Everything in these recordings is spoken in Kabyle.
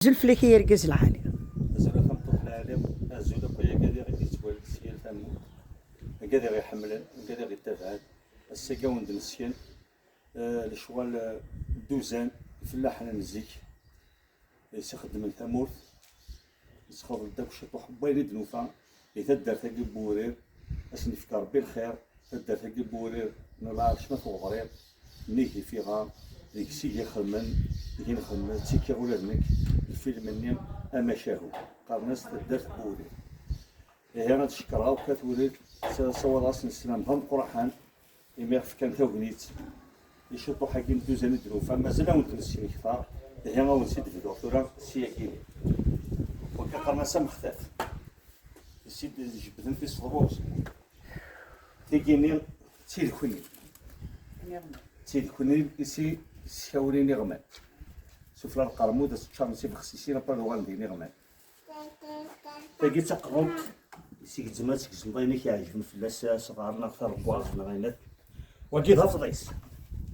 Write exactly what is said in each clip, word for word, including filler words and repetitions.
Azul fell-ak ay argaz lɛali. Azul a tameṭṭut lɛali. Azul akk ay agad i ɣ-d-yettwalin si yal tamurt, agad i ɣ-iḥemmlen, agad i ɣ-ittabaɛen. Ass-agi a wen-d-nesken, eh, lecɣal, eh, dduzan, ifellaḥen n zik, i s-ixeddmen tamurt. Nesxeḍ-d akk ciṭuḥ n wayen i d-nufa di taddart-agi n Wewrir. Ad sen-yefk Rebbi lxir. Taddart-agi n Wewrir n Lɛerc n At Weḍri, nnig i fiɣa, deg-s i ixemmen, deg i nxemmen, ttekkiɣ ula d nekk, lfilm-nni Amacahu, qqaren-as Taddart n Wewrir. Ihi ad cekkreɣ akk At Wewrir, s-, sawaleɣ-asen sslam d ameqqraḥan, imi ɣ-fkan tagnit i ciṭuḥ-agi n dduzan i d-nufa, mazal a wen-d-nesken kter, ihi a wen-tt-id-bduɣ tura s yagini. Wakka qqaren-as amextaf. Is-id jebbden tiseḍrus. Tigini d tidkni. D tidkni i si skawnin iɣman. Sufella lqermud ad teččar s ibexsisin, après ad uɣalen d iniɣman. Tagi d taqerrumt, i s-igzem ad tgezmeḍ ayen i k-iɛejben fell-as, asɣar neɣ tarebbuɛt neɣ ayen akk. Wagi d afḍis.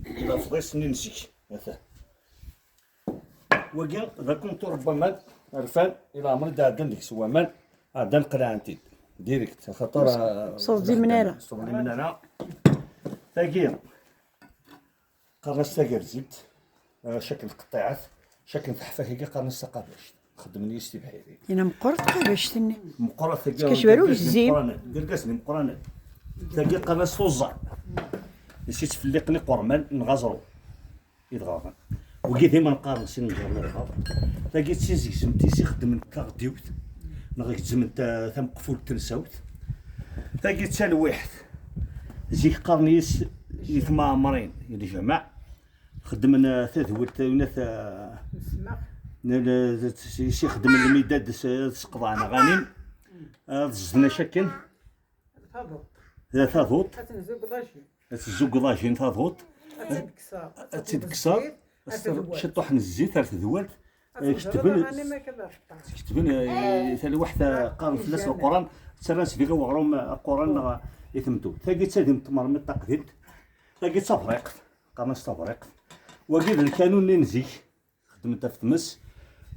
D afḍis-nni n zik. Ata. Wagi d akuntur n waman rfan, i leɛmer i d-ɛeddan deg-s waman, ɛeddan qelɛen-t-id. Direct, axaṭer, ah, s-, s-, ur ḍlimen ara. S-, ur ḍlimen ara. Tagi, qqaren-as tagerzilt, ah, cakken tqeṭṭiɛet, cakken teḥfa-agi qqaren-as taqabact. Xeddmen yis tibḥirin. Yina meqqret tqabact-nni. Meqqret tagi, tkac baru irgazen gezim. Imeqqranen, irgazen imeqqranen. Tagi qqaren-as tuẓẓal. Is ittfelliqen iqurman n ɣaẓru. Idɣaɣen. Wigi d imenqaren sin n ǧernabaɣ. Tagi d tizegzemt i s-ixeddmen taɣdiwt, neɣ gezzmen ta-, tameqfult tensawt. Tagi d talwiḥt. Zik qqaren yis i tmaɛemrin, i lǧamaɛ. Xeddmen, eh, tadwilt, tawinat, eh, n-, n-, s-, s-, xeddmen lmidad s-, s-, seqḍan aɣanim. Ad zden acakken. Taḍuṭ. D taḍuṭ. Ad tenzug ḍajin. Ad tezzugeḍ ajin taḍuṭ. Ad tt-id-kkseḍ. Ad tt-id-kkseḍ. Ad tt-id-kkseḍ. Ad tezzugeḍ. Ciṭuḥ n zzit ar tedwalt. Ad tezzugeḍ. Ketben, aɣanim akken ad teṭṭeḍ. Ketben, eh, talwiḥt, eh, qqaren fell-as leqran, ttarran-tt deg uɣrum, eh, aquran neɣ i temdult. Tagi d tadimt tmermiṭ taqdimt. Tagi d tabriqt. Qqaren-as tabriqt. Wagi d lkanun-nni n zik. Xeddment ɣef tmes.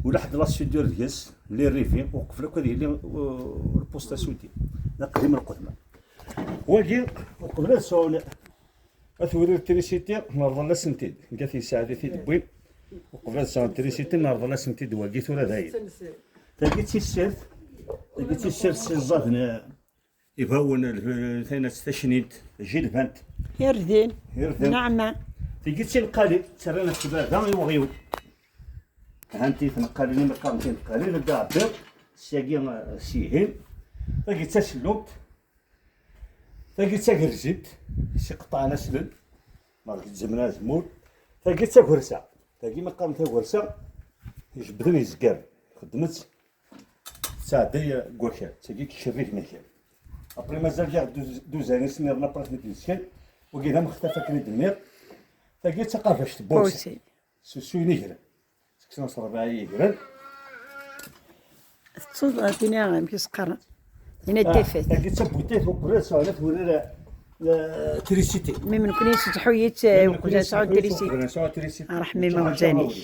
Ulaḥ d la soudure deg-s, les rivets, uqbel akk ad yili, uh, lpusta sudi. D aqdim lqedma. Wagi, uqbel ad sɛun, ad tewrir trisiti, nerḍel-asen-t-id. Nga t-yesɛa di t-id-wwin. Uqbel ad sɛun trisiti, nerḍel-asen-t-id wagi tura dayen. Tagi d tissirt, tagi d tissirt s iẓẓaden, ibawen, l-, tayna-tt tacnint, jilbant. Irden. Irden. Neɛma. Tigi d tinqalin, ttarran ɣef tbarda i uɣyul. Hanti tneqqalin, imi qqaren tinqalin, ad d-ɛebbiɣ, syagi, eh, syihin. Tagi d tasellumt. Tagi d tagerzimt, s iqeṭṭɛen aslel. Neɣ gezzmen azemmur. Tagi d tagersa. Tagi mi qqaren tagersa, ijebbden yezgaren. Xeddmet. Tettɛedday deg wakal, d tagi i icerrigen akal. Après mazal diɣ duz-, duzan-is nniḍen après ad ten-id-nesken. Wagi d amextaf akken i d-nniɣ. Tagi d taqabact n wawsa. Wawsa. S usu inigren. Seg sna s rebɛa yigren. Tettuḍ, a, tini amek i s-qqaren? Tini, ah, tafat. Tagi d tabutayt uqbel ad sɛun ad twurar, eh, trisiti. Mi nekkni nessetḥu-yi-tt, eh, uqbel ad sɛun trisiti. Uqbel ad sɛun trisiti. Arḥem imawlan-ik.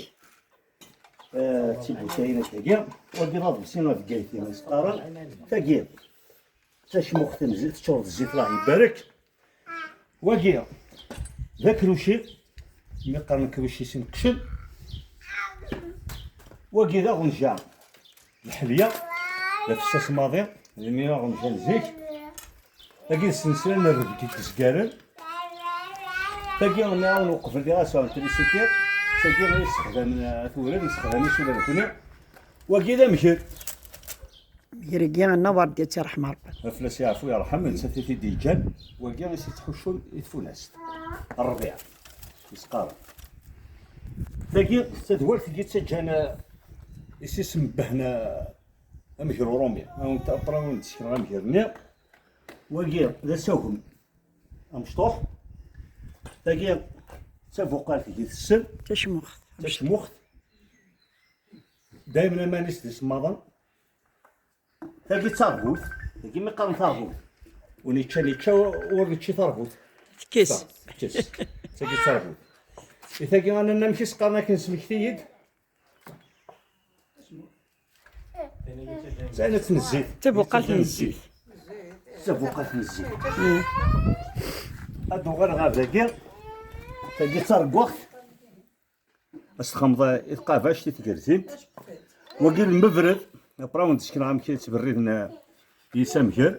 Eh, d tibutayin akkagi. Wagi d aḍebsi ɣef Bgayet i s-qqaren. Tagi, tacmuxt n zzit, teččuṛ d zzit, Allah ibarek. Wagi, d akruci, mi qqaren akruci s ineqcen. Wagi d aɣenja, leḥliya, d afessas maḍi, d imi aɣenja n zik. Tagi d snesla n rrebg i yezgaren. Tagi nniɣ-awen uqbel diɣ ad sɛun trisiti, tagi i yessexdamen, eh, at Wewrir, yessexdam-itt ula d nekni. Wagi d amger. Amger-agi, Nna Werdiya, ad tt-iṛḥem Ṛebbi. Ad fell-as yeɛfu yerḥem, nettat i t-id-yeǧǧan. Wagi i s-yettḥuccun i tfunast. Rrbiɛ. Yesqaren. Tagi d tadwalt i yettaǧǧan, eh, i s-isembehen, eh, amger urumi. Ad wen-t-, après ad wen-d-sekneɣ amger-nni. Wagi d asagem amecṭuḥ. Tagi d tabuqalt i tessen. Tacmuxt. Tacmuxt. Daymen aman-is d isemmaḍen. Tagi d tarbut. Tagi mi qqaren tarbut. Win yeččan yečča, ur nečči tarbut. Tekkes. Tekkes. Tagi d tarbut. I tagi, anan amek i s-qqaren akken, smekti-yi-d. Sɛiɣ zzit. D tabuqalt n zzit. D tabuqalt n zzit. Ad uɣaleɣ ɣer dagi. Tagi d tareggaɣt. Ad s-txedmeḍ i tqabact, i tgerzimt. Wagi lmebred. Après ad wen-d-sekneɣ amek i ttberriden yisamger.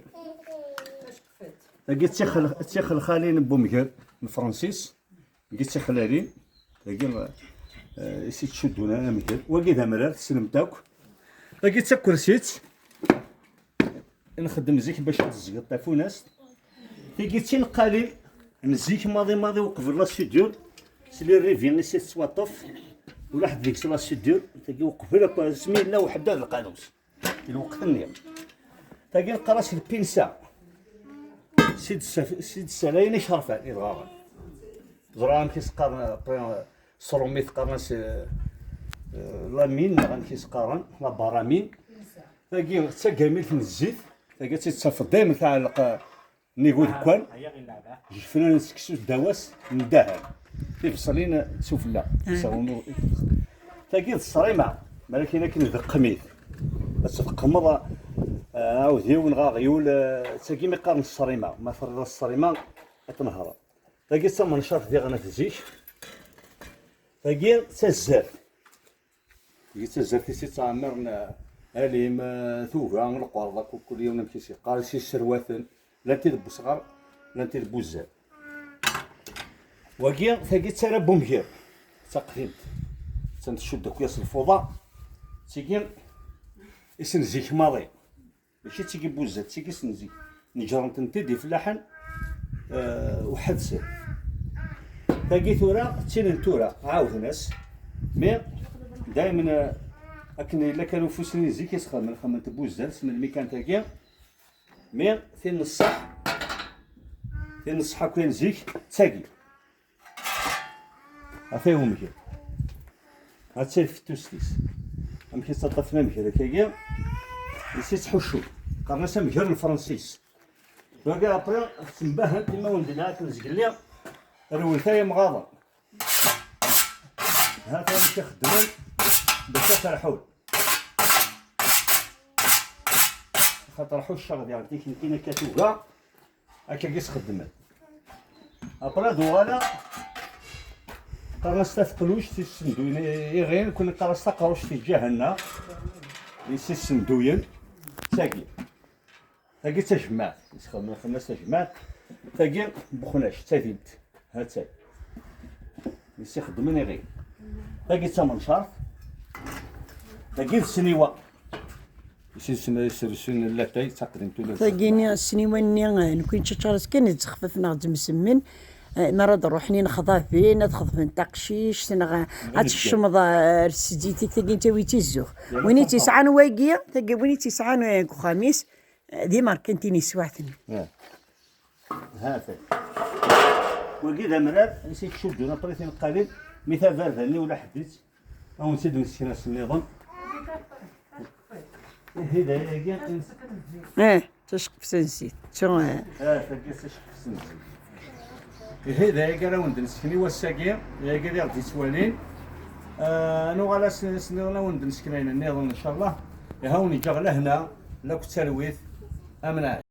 Tagi d tixel-, d tixelxalin n wemger n Francis. Tagi d tixlalin. Tagi, eh, i s-yettcuddun amger. Wagi d amrar, tessnem-t akk. Tagi d takersit i nxeddem zik bac ad tezgeḍ tafunast. Tigi d tineqqalin n zik, maḍi maḍi uqbel la soudure, s les rivets i s-tettwaṭṭef, ulaḥed deg-s la soudure, tagi uqbel akk asmi yella uḥeddad lqanus, i lweqt-nni. Tagi neqqar-as lpinsa, s i d-ssalayen icerfan idɣaɣen. Ẓriɣ amek i s-qqaren, après, s rumit qqaren-as, eh, eh, la mine, neɣ amek i s-qqaren, la baramine. Tagi d tagamilt n zzit, tagi ad tt-id-tafeḍ daymen tɛelleq, eh, nnig udekkan. Jefnan n seksu ddaw-as n dahab. Tibṣelin s ufella. Tagi d ṣṣrima, malakin akken d qqmit. Ad tdeqqmeḍ, eh, aɛudiw neɣ aɣyul, eh, d tagi mi qqaren ṣṣrima. Ma terriḍ-as ṣṣrima, ad tnehreḍ. Tagi d tamencart diɣen at zik. Tagi d tazzart. Tagi d tazzart i s-ittɛemmaren, eh, alim, eh, tuga, lqerḍ, akk, kul yiwen amek i s-yeqqar, i s-yesserwaten. Llant-id n wesɣar, llant-id n wuzzal. Wagi, tagi d tara n wemger. D taqdimt. Attan tcudd akk-yas lfuḍa. D tigi i s-n zik maḍi. Mačči d tigi n wuzzal, d tigi s-n zik. Neǧren-tent-id ifellaḥen, eh, uḥedsen. Tagi tura, d tin n tura, ɛawden-as. Mi, daymen, eh, akken yella kan ufus-nni zik i s-xedmen, xedment n wuzzal, s melmi kan tagi. Mi, tin n ṣṣeḥ, tin n ṣṣeḥ akk n zik, d tagi. Ata umger. Ha-tt-ay tfettust-is. Amek i ttaṭṭafen amger akkagi? Is ittḥuccu. Qqaren-as amger n Fransis. Wagi après, ttembahant imawen dinna akken zgelli. Rwel tay amɣaḍen. Ha-t amek i xeddmen. Bac ad ferḥun. Xaṭer ḥucceɣ diɣen tiknikin akka tuga. Akka i s-xeddmen. Après ad uɣaleɣ, qqaren-as tafeqluct i ssenduyen iɣil, nekkni neqqar-as taqerruct n lǧahenna, i s-issenduyen, d tagi. Tagi d tajemmaɛt, i s-xedmen, xedmen-as tajemmaɛt, tagi n uxnac, d tadimt, ha-tt-ay. I s-ixeddmen iɣil. Tagi d tamencart, tagi d ssniwa. Isisem isersen n latay d taqdimt ula d tagini ssniwa-nni, eh, nekwi neččaččar-as kan d zzexfaf neɣ d msemmen, eh, mi ara d-ruḥen inexḍaben ad xedmen taqcict neɣ, eh, ad tecmeḍ, eh, ar tseddit-ik, tagi n tawi tizzux. Win i tt-yesɛan wagi, tagi win i tt-yesɛan, eh, deg uxxam-is, eh, d imerkantin yeswaɛten. Ha-t-ay. Wagi d amrar, i s-yettcuddun après tineqqalin, mi tabarda-nni ula ḥedd-itt. Ad wen-tt-id-nesken ass nniḍen. Ihi d ayagi. Eh, taceqft n zzit. Ttu, eh. Ah, tagi d taceqft n zzit. Ihi d ayagi ara wen-d-nesken i wass-agi, d ayagi ad aɣ-d-yettwalin. Ah, ad nuɣal ass, ass nniḍen ad wen-d-nesken ayen nniḍen, ncallah. Ihi ad wen-ǧǧeɣ lehna, lakk d talwit. Amnaɛ.